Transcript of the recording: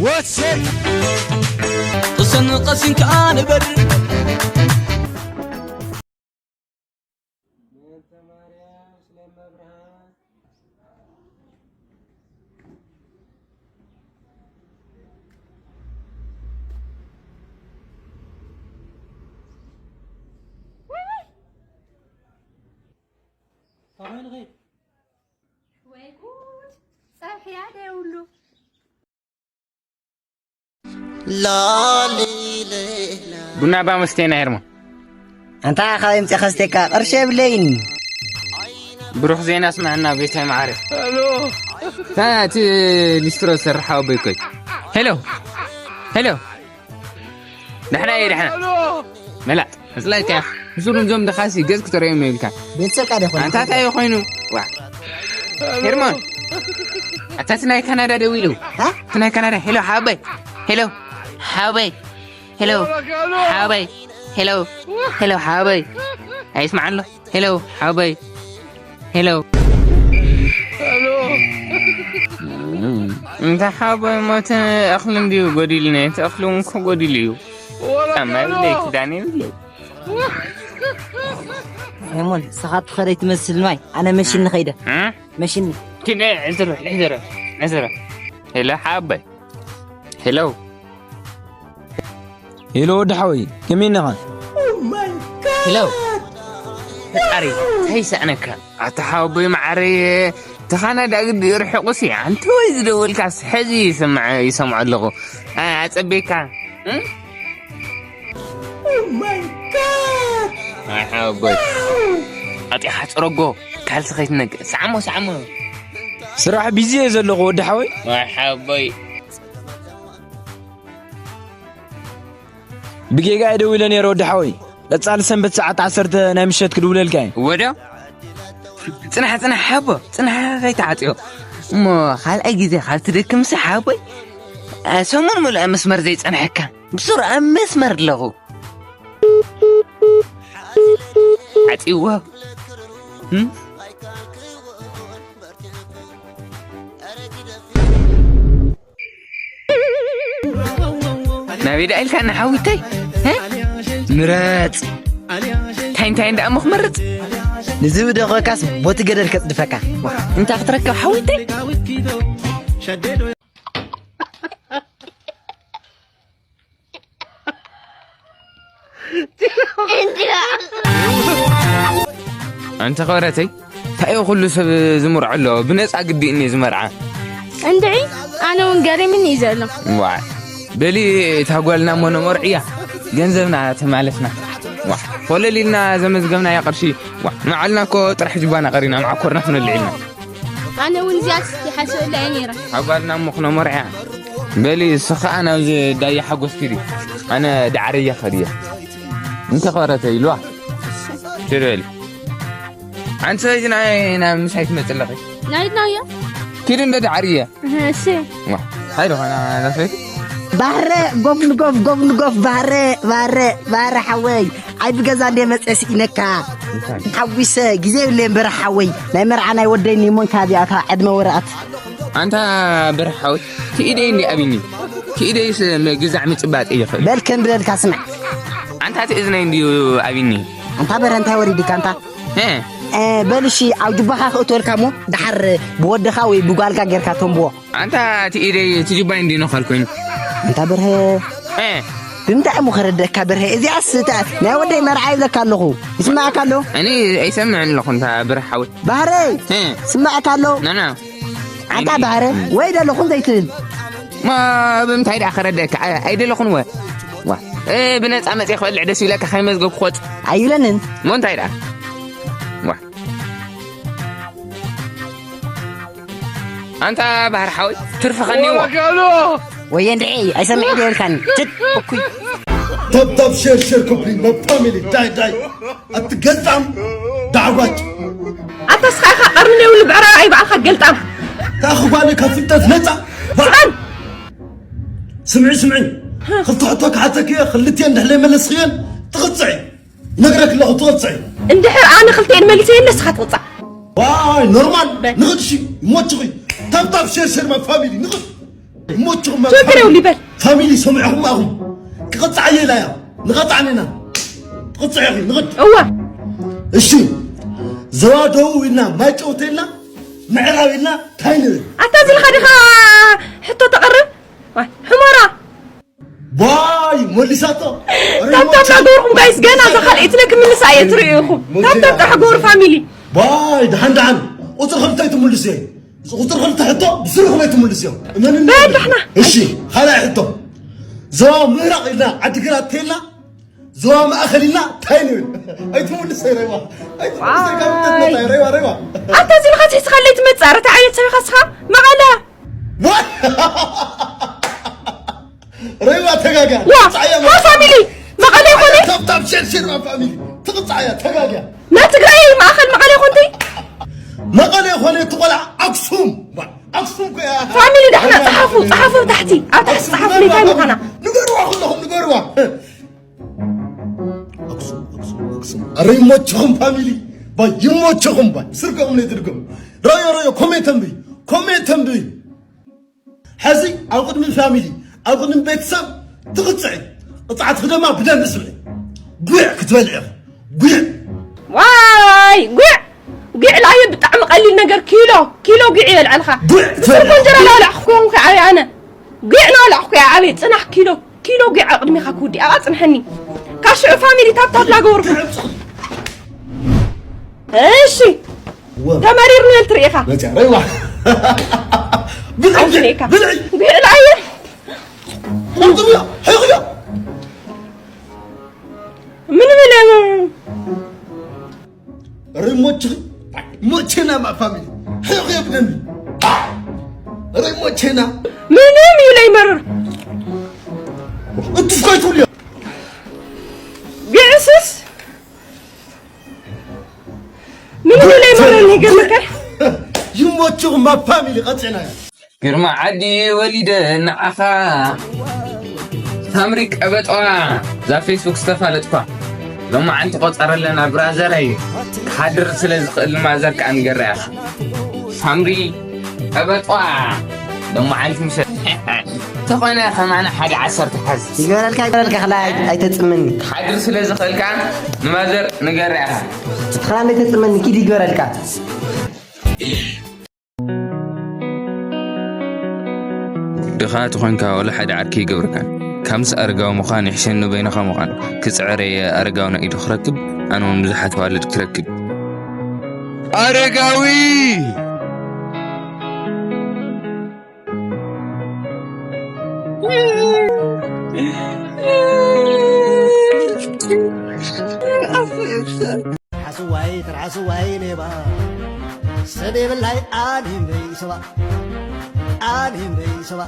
ወሰይ ቅሰን ቀሲን ከኣ ንበር። ወይ ጉድ! ጸብሕያ ዶ የብሉ? ቡና ባመስተና ሄርሞ። ኣንታ ካበይ ምጽእ ከስተካ ቅርሺ የብለይን። ብሩኽ ዜና ስምዐና ቤታይ መዓረ። ታ እቲ ሊስትሮ ዝሰርሕ ኣቦይ ኮይ። ሄሎ ሄሎ። ደሕና እየ ደሕና። መላጥ ስለካ ምስሉ እዞም ደኻሲ ገጽ ክተረዮም ይብልካ። ቤተሰብካ ዶ ይኾን? ኣንታ እንታይ ኮይኑ? ዋ ሄርሞን ኣታ እቲ ናይ ካናዳ ደዊሉ። እቲ ናይ ካናዳ ሄሎ ሓወይ። ሄሎ ሓወይ። ሄሎ ሓወይ። ሄሎ ሄሎ ሓወይ። ኣይስማዕ ኣሎ። ሄሎ ሓወይ። ሄሎ እንተ ሓወይ ሞተ እኽሊ እንድዩ ጎዲልኒ። እቲ እኽሊ እውን እኮ ጎዲሉ እዩ። ጫማ የብለይ፣ ክዳን የብለይ። ሄሞን ንስኻ ትኸደይ ትመስል ማይ ኣነ መሽኒ ኸይደ መሽኒ ኪነ ዕዝረ ዕዝረ ዕዝረ ሄሎ ሓወይ። ሄሎ ሄሎ ወዲ ሓወይ ከመይ ነኻ? ሄሎ ፈጣሪ እንታይ ይሰኣነካ? ኣታ ሓወቦይ መዓረየ ተኻናዳ ግዲ ርሕቑሲ ኣንተ ወይ ዝደወልካስ ሕዚ ይሰምዖ ኣለኹ ኣጸቤካ ኣይ ሓወቦይ ኣጢኻ ጽረጎ ካልሲ ከይትነግር ሰዓሞ ሰዓሞ ስራሕ ቢዚ እየ ዘለኹ ወዲ ሓወይ ኣይ ሓወቦይ ብጌጋ እየ ደዊለ ነይረ ወዲ ሓወይ ቀጻሊ ሰንበት ሰዓት ዓሰርተ ናይ ምሸት ክድውለልካ እየ ወዶ ጽናሕ ጽናሕ ሓቦ ጽናሕ ከይተዓጽዮ እሞ ካልኣይ ግዜ ካብ ትደክምሲ ሓቦይ ሰሙን ምሉእ መስመር ዘይጸንሐካ ብሱር ኣብ መስመር ኣለኹ ዓጽዎ ናበይ ደኣ ኢልካ ንሓዊተይ ምረፅ እንታይ እንታይ እንዳ እሞ ክመርፅ ንዝብደኸካስ ቦቲ ገደል ከፅድፈካ እንታይ ክትረክብ ሓዊተይ ኣንቲ ኸረተይ እንታይ ኩሉ ሰብ ዝምርዖ ኣሎ ብነፃ ግዲ እኒ ዝመርዓ እንድዒ ኣነ እውን ገሪምኒ እዩ ዘሎ ዋዕ በሊ እታ ጓልና እሞ ነመርዕያ ገንዘብና ተማለስና ዋዕ ኮለል ኢልና ዘመዝገብናያ ቅርሺ ዋዕ ንባዕልና እኮ ጥራሕ ጅባና ቀሪና መዓኮርና ክንልዕ ኢልና ኣነ እውን እዚኣስ ይሓስበላ እየ ነይረ ሓጓልና እሞ ክነመርዕያ በሊ እስኻ ናብዚ ዳያ ሓጎስ ኪዲ ኣነ ዳዕረያ ኸድየ እንተ ኸረተ ኢልዋ ሽር በሊ ሓንቲ ሰበይቲ ናይ ናይ ምሳይ ትመፅእ ኣለኺ ናይ ድናዮ ኪዲ እንደ ዳዕርየ እሺ ሃይ ዝኾና ናሰበይቲ ባህረ ጎፍ ንጎፍ ጎፍ ንጎፍ ባህረ ባህረ ባህረ ሓወይ ዓቢ ገዛ እንደ መፀ ስኢነካ ሓዊሰ ግዜ የብለየን በረ ሓወይ ናይ መርዓ ናይ ወደይ ኒሞን ካቢኣታ ዕድመ ወረቐት ኣንታ በረ ሓወይ ክኢደይ እንዲ ኣብኒ ክኢደይስ ግዛዕ ምጭባጥ ይኽእል በል ከም ብለልካ ስማዕ ኣንታ እቲ እዝነይ እንድዩ ኣብኒ ኣንታ በረ እንታይ ወሪድካ ኣንታ በልሺ ኣብ ጅባኻ ክእትወልካ እሞ ደሓር ብወድኻ ወይ ብጓልካ ጌርካ ተንብዎ ኣንታ እቲ ኢደይ እቲ ጅባይ እንዲ ነኸል ኮይኑ ኣንታ በርሀ ብምንታይ እሞ ከረደእካ በርሀ እዚኣስ ናይ ወደይ መርዓ ይብለካ ኣለኹ ይስማዓካ ኣሎ እኔ ኣይሰምዕን ኣለኹ እንታ በርሀ ሓወይ ባህረይ ስማዓካ ኣሎ ናና ኣንታ ባህረ ወይ ደለኹም ዘይትብል ማ ብምንታይ ደኣ ከረደእካ ኣይደለኹን ወ ብነፃ መፅእ ክበልዕ ደስ ይብለካ ከይመዝገብኩ ክወፅ ኣይብለንን ሞ እንታይ ደኣ ኣንታ ባህር ሓወይ ትርፊ ከኒዎ ወየ እንድዒ ኣይሰምዕ ዶ ኢልካኒ ትት እኩይ ተብተብ ሸር ሸር ኮፕሊንግ ፋሚሊ ዳይ ዳይ ኣቲ ገልጣም ዳዕጓጭ ኣታ ስኻ ኢኻ ቀርኒ ዘይብሉ ብዕራር ኣይበዓልካ ገልጣም ታኺ ጓለ ካብ ፍልጠት ነፃ በዓል ስምዒ ስምዒ ክልተ ሕቶ ክሓተኪ ክልቲኤን ድሕለይ መለስኽየን ትኽፅዒ ነግረክ ኣለኹ ትቕፅዒ። እንድሕር ኣነ ክልተኤን መሊሰ የለ ንስኻ ትቕፃዕ። ዋይ ኖርማል ንኽድ ሺ ይሞችኺ። ታብታብ ሸር ሸር ማ ፋሚሊ ንኽድ ይሞችኹም ማ ችግር የብሉ ይበል። ፋሚሊ ሰሚዕኹም ኣኹም ክቕፃዕ እየ ኢላ እያ። ንቐፃዕን ኢና ትቕፅዒ ኢኺ ንኽድ እወ እሺ። ዘዋ ደው ኢልና ማይ ጨውተ ኢልና ምዕራብ ኢልና ታይ ንብል ኣታ ዝልኻ ዲኻ ሕቶ ተቕርብ። ዋይ፣ ሕሞራ ዋይ መሊሳቶ። ታብታብ ናገርኩም ጋይስ፣ ገና እዛ ካልኣይቲ ነክ ምልሳ እየ ትርእዩ ኢኹም። ታብታብ ጥራሕ ገበሩ ፋሚሊ። ዋይ ደሓን ደሓን ቁፅሪ ክልተ ኣይትምልስ እየ። ቁፅሪ ክልተ ሕቶ ብስሩ ክልተ ኣይትምልስ እዮም። እመንኒ። በል ደሕና። እሺ ካልኣይ ሕቶ። ዞባ ምብራቕ ኢልና ዓዲግራት ተይልና ዞባ ማእኸል ኢልና ታይ ንብል? ኣይትምልስ እየ ረይዋ። ኣይትምልስ እየ ካብ ዋይ። እምነትና ረይዋ ረይዋ። ኣታ እዚ ኢልኻ ትሒዝኻለይ ትመፅእ። ኣረ እንታይ ዓይነት ሰብ ኢኻ እስኻ? መቐለ ዋ! ረይዋ ተጋጋ። ዋ ፃያ ዋ ፋሚሊ መቐለ ይኾነ። ታብታብ ሸር ሸር ማ ፋሚሊ ትቕፃያ ተጋጋ። ናይ ትግራይ ማእኸል መቐለ ይኾንቲ። መቐለ ይኾነ እቲ ቆልዓ ኣክሱም ዋ፣ ኣክሱም ኮያ። ፋሚሊ ዳሕና ፀሓፉ፣ ፀሓፉ ኣብ ታሕቲ፣ ኣብ ታሕቲ ፀሓፉ። እንታይ ምዃና ንገርዋ ኩለኹም ንገርዋ። ኣክሱም ኣክሱም ኣክሱም። ኣረ ይሞችኹም ፋሚሊ ባ ይሞችኹም ባ ስርቆም ነይ ትድገሙ። ረዮ ረዮ ኮሜንት ተንብይ ኮሜንት ተንብይ። ሕዚ ኣብ ቅድሚ ፋሚሊ ኣብ ቅድሚ ቤተሰብ ትቕፅዒ። ቅፅዓት ክደማ ብደንብ ስምዒ። ጉዕ ክትበልዒ ኢኺ። ጉዕ ዋይ ጉዕ ጉዕ ላየ ብጣዕሚ ቀሊል ነገር ኪሎ ኪሎ ጉዕ የልዐልካ። ጉዕ ብስርኮ እንጀራ ናውላዕኩ ኮንኩ ዓብየ ኣነ ጉዕ ናውላዕኩ ዓብየ ፅናሕ ኪሎ ኪሎ ጉዕ ኣቕድሚኻ ክውዲ ኣቓ ፅንሐኒ። ካብ ሽዑ ፋሚሊ ታብታብ ላገበርኩ። እሺ ተመሪር ንበል ትርኢኻ መፅያ ረይዋ። ብልዒ ኣውስኔካ ብልዒ ጉዕ ላየ ቁጥርዮ ሕቕዮ ምን ምን ሪሞችኺ ሞቼና ማ ፋሚሊ ሕቕ የብለኒ። ሪሞቼና ምንም እዩ ለይመርር እትስኮይትውልዮ ግዕስስ ምንም እዩ ለይመርር ይገርመከ ይሞችኹም ማ ፋሚሊ ቀፂዕናዮ። ግርማ ዓዲ ወሊደ ንዓኻ ሳምሪ ቀበጧ እዛ ፌስቡክ ዝተፋለጥኳ ሎማዓንቲ ቆፀረለና ብራዘረይ ክሓድር ስለ ዝኽእል ማዘር ከዓ ንገራ ኢኻ ሳምሪ ቀበጧ ሎማዓንቲ ምሸት ተኾነ ከማና ሓደ ዓሰርተ ሓዝ ይግበረልካ ይግበረልካ ክላይ ኣይተፅምኒ ክሓድር ስለ ዝኽእል ከዓ ንማዘር ንገራ ኢኻ ስፍራ እንደ ተፅምኒ ኪድ ይግበረልካ ድኻ ተኾንካ ወላ ሓደ ዓርኪ ይገብርካን። ካብ ምስ ኣረጋዊ ምዃን ይሕሸኒ በይንኻ ምዃን። ክጽዕር እየ ኣረጋዊ ናይ ኢዱ ክረክብ፣ ኣነ እውን ብዙሓት ኣዋልድ ክረክብ። ኣረጋዊ! ትርሓስዋይ ትርሓስዋይ ሌባ ሰብ የብላይ ኣድሂም ደይ ሰባ ኣድሂም ደይ ሰባ